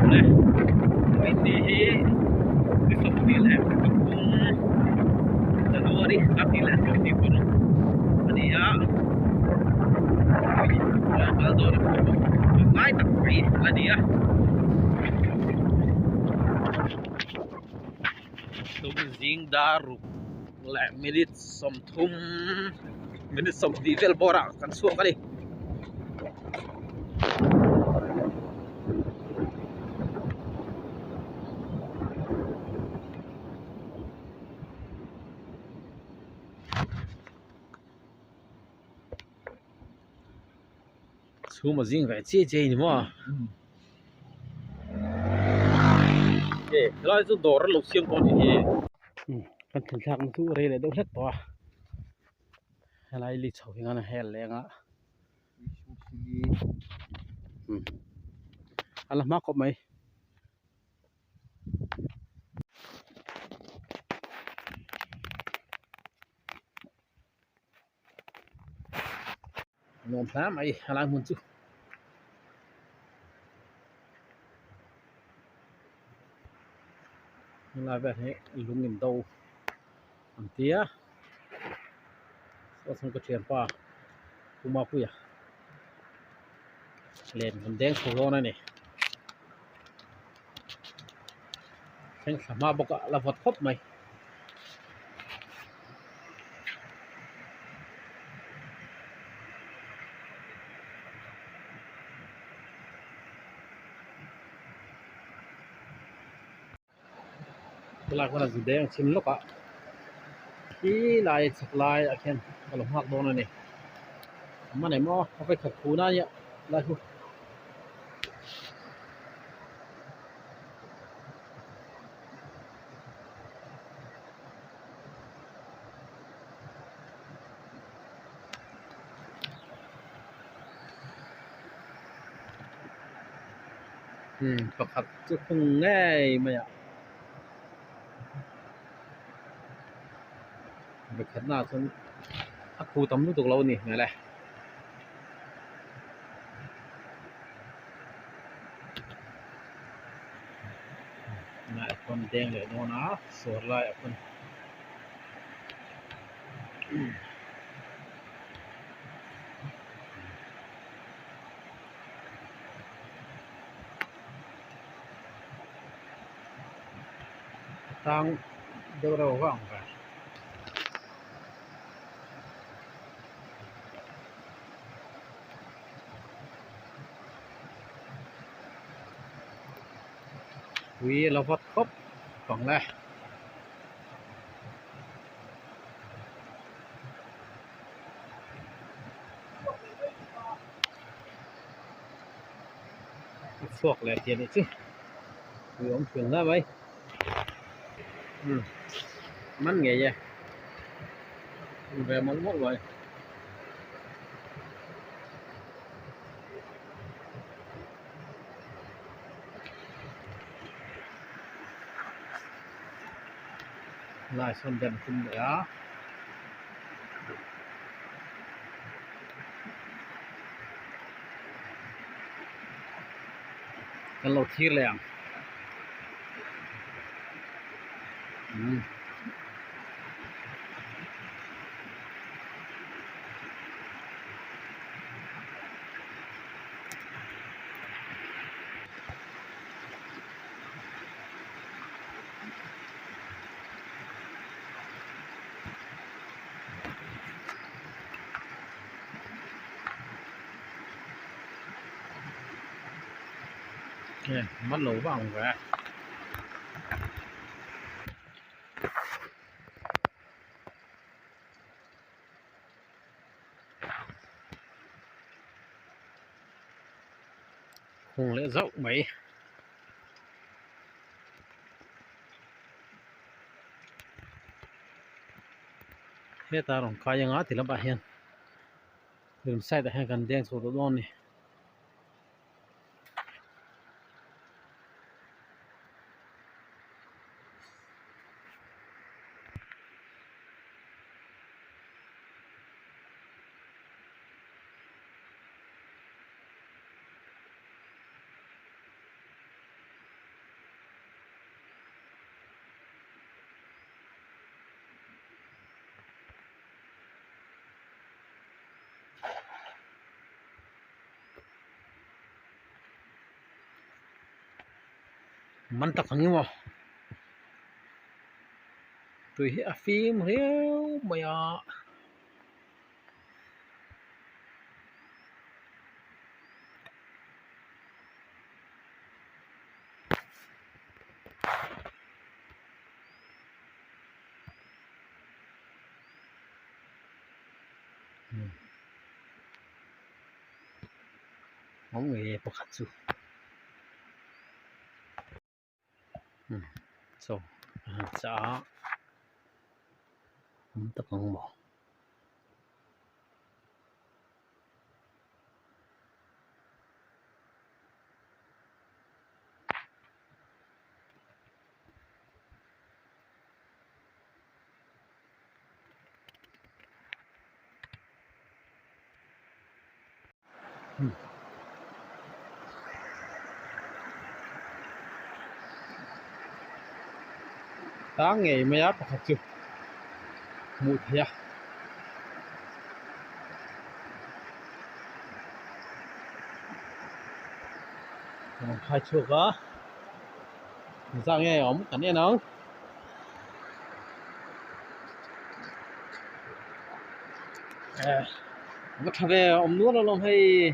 Awle vawiin ni hi ni 23 January 2026 a ni a tui kal dawn a ngai tak mai a ni a. Tum zing dar ruk leh minute 30 minute 20 vel bawrah kan chhuak a ni. Chhum a zing ve chiai chiai ni maw? E helai chu dawr an lo siam tawh a nih hi. Kan thlen thlak na chu rei leh deuh hlek tawh a helai li chho hi ngan a hel leng a a la hma khawp mai. Nuam hle mai helai hmun chu. Helai vel hi lung in do an tia saw chhung ka thianpa Pu Mapuia len kan deng chho dawn a ni. Thleng thla hma bawk a la vawt khawp mai. Helai hmun a zu deng chhim lawk a khi lai chhak lai ah khian ka lo nghak dawn a ni man emaw a vawikhat phun a nia lai chu. Pakhat chu khung ngei mai a pakhat na chuan a khu tam lutuk lo a ni hmel e. Tunah chuan deng leh dawn a sawr laiah chuan tang deuh reuh vang ang ve. Ui a la vawt khawp ang le. A chhuak leh tih a nih chu ui awm thin hle mai umm man ngei e ve mawlh mawlh mai. Lai sawn den tum leh a. Kan lo thlir leh ang. Umm. Man lo vang ve. Khung leh zauh mai. Heta rawn kai anga ti lamah hian dum side ah hian kan deng chho tawh dawn a ni. Man tak ang emaw tui hi a fim riau mai a. Awm ngei e pakhat chu chaw a han chah a awm tak ang maw. Tang ngei mai a pakhat chu hmuh theih a. Rawn khai chhuak a zah nge awm kan en ang. Eh va tha ve awm nual alawm hei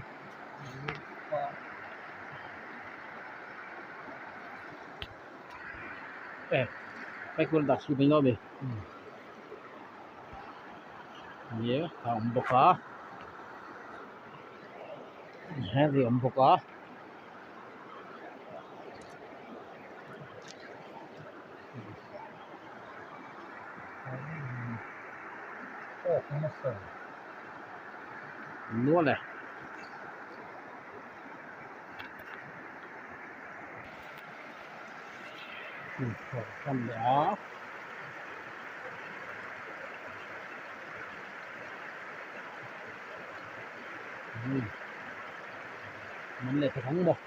eh hei kul dah chhut englo ami ni a awm bawk a heng hi a awm bawk a. Nual e. Kan leh a. Man leh ta ang maw.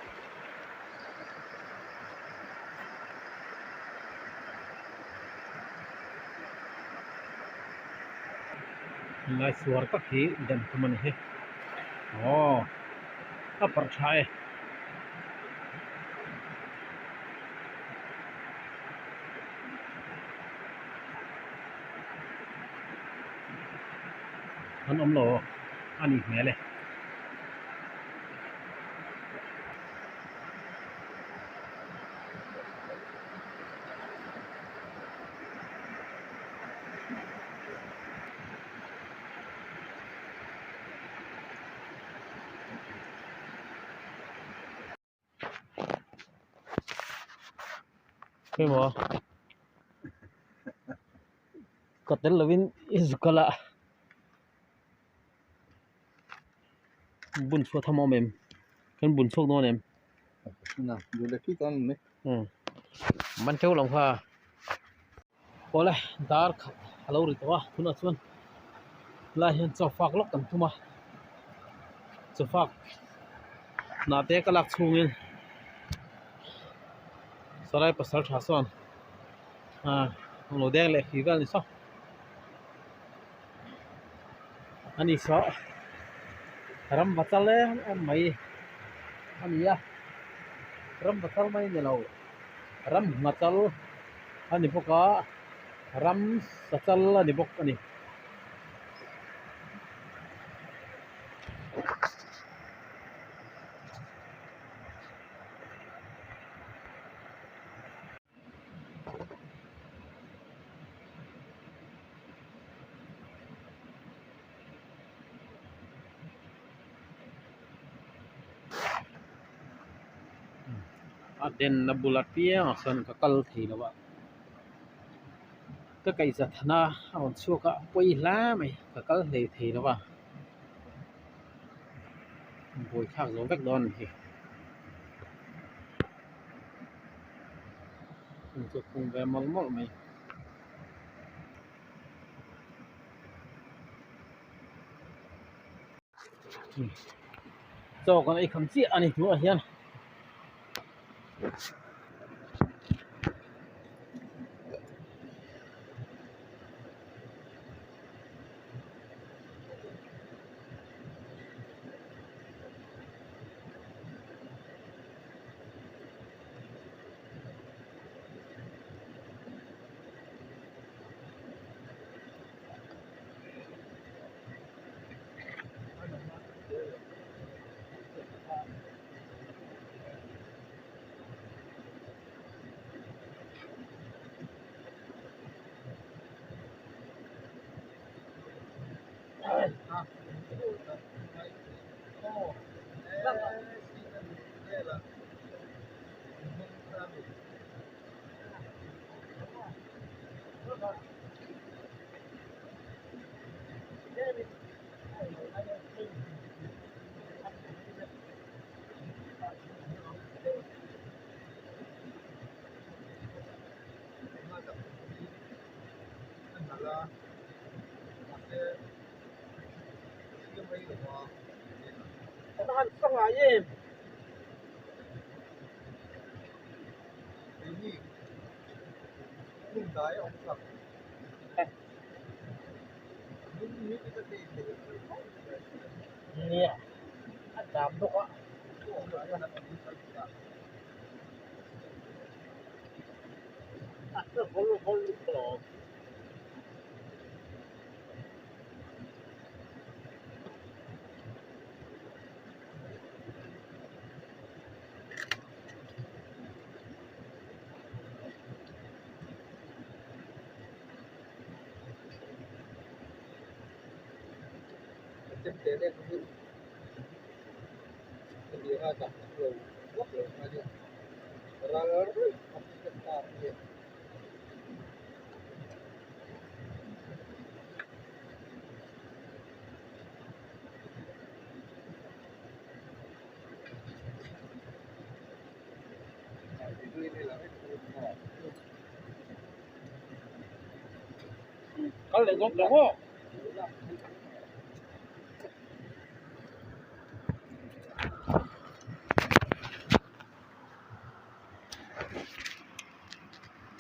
Lai suar tak hi den tum a ni hi aw a parh tha e. An awm lo a nih hmel e. Emaw ka tel lovin i zuk kal a bun chhuah tham a awm em kan bun chhuak dawn em man teuh lo kha awle dar khat a lo ri tawh a tunah chuan helai hian chaw fak lawk kan tum a chaw fak hnah te ka lak chhungin sarai pasal tha sawn ah lo deng leh hrih vel a ni saw a ni saw ram va chal em em mai a ni a ram va chal mai a ni lo. Ram nghachal a ni bawk a ram sachal a ni bawk a ni. A denna bula piangah sawn ka kal thei lo a ka kaihza thana a rawn chhuak a pawi hle mai ka kal hlei thei lo a buaithlak zo vek dawn a ni hi chu phung ve mawlh mawlh mai. Chaw kan ei kham chiah a ni tunah hian. Nia a dam bawk a. Kal leh zawk lo maw?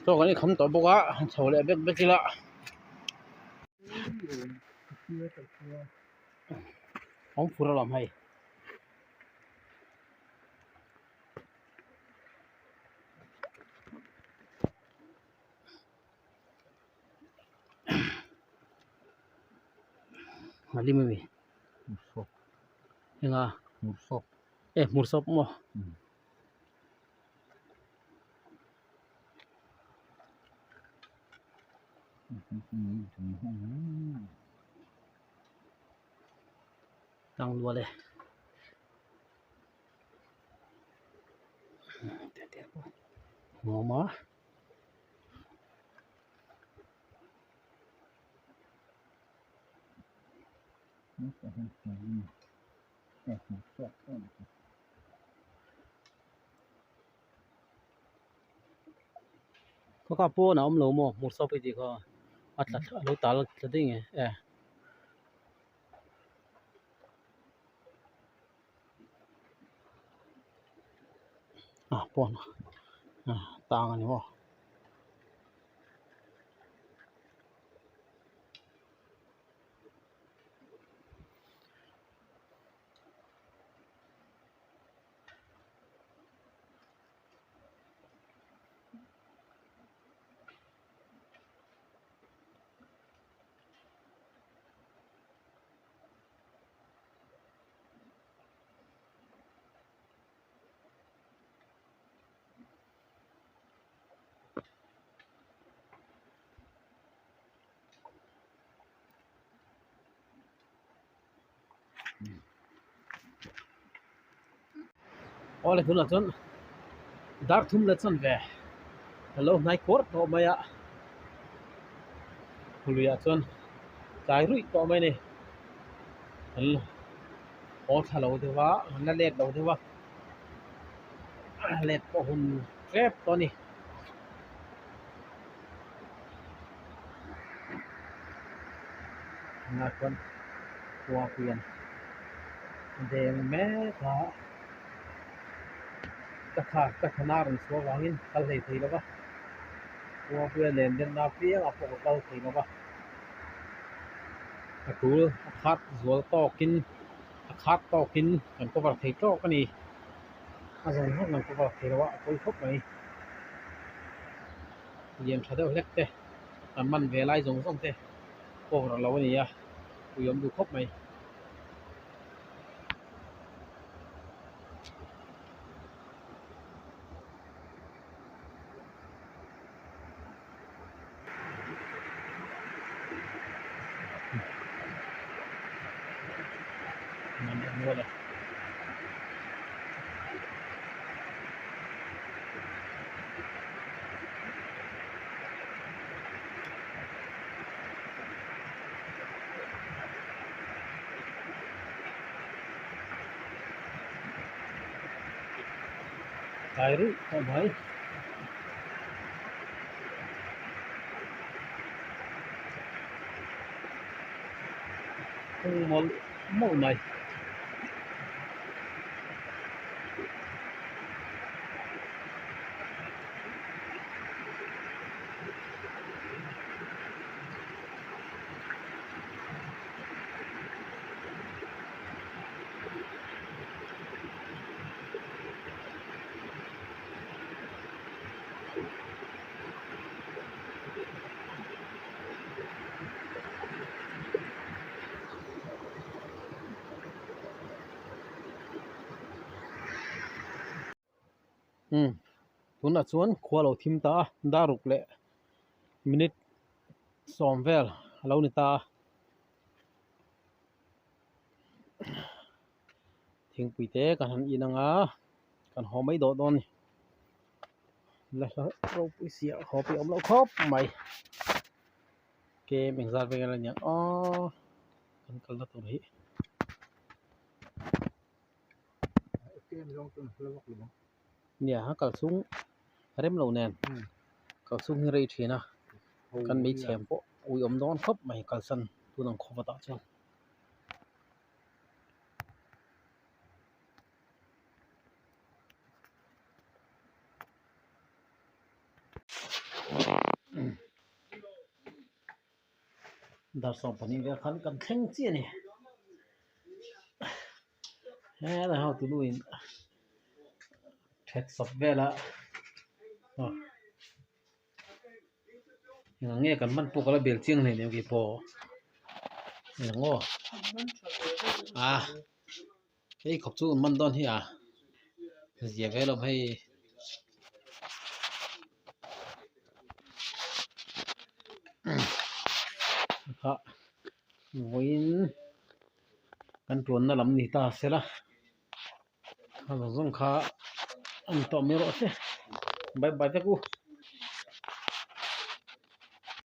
Chaw kan inkham tawh bawk a han chho leh bek bek ila. Awm fur alawm hei. Halim ami enga e hmur sawp maw. Tanglual e. Nuam a. Kha kha pawn a awm lo maw hmur sawp i tih kha a tla a lo tal tla daih nge e. Ah pawn ah tang a ni maw. Awle tunah chuan dar thum la chan ve ka lo hnai kuar tawh mai a luiah chuan tlai ruih tawh mai a ni an haw thla lo deuh a an la let lo deuh a let pawh hun tlep tawh a ni. Tunah chuan khua hian a deng mek a ka thla ka thla na rawn chhuah avangin kal hlei thei lo va khua puia len denna apiangah pawh ka kal thei lo va a tul a khat zual tawkin a khat tawkin kan cover thei tawk a ni a zawng zawng kan cover thei lo a a pawi khawp mai. Lian tha deuh hlek te an man ve lai zawng zawng te cover lo a ni a pui awm duh khawp mai. mawle. Tlai ruih tawh mai. Kawng mawlh mawlh mai. Umm tunah chuan khua lo thim ta a dar ruk leh minute sawm vel a lo ni ta a. Thingpui te kan han in ang a kan haw mai dawh dawn a ni la hla ropui sia haw pawh a awm loh khawp mai kem engzat vel a niang aw kan kalna tur hi. Nia a kal chhung rem lo nen kal chhung hi rei thin a kan hmeichhe pawh ui awm dawn khawp mai kalsan tun ang khawp atah chuan. Dar 12 vel khan kan thleng chiah a ni helai ho tunu in that sawp vel a aw engah nge kan hman pawh ka la bel chiang hle nia keipawh eng aw a hei khawp chu an man dawn hi a zia ve lo hei. Kha vawiin kan tuanna lam ni ta sela kha zawng zawng kha a ni tawh mai rawh se bye bye vek u.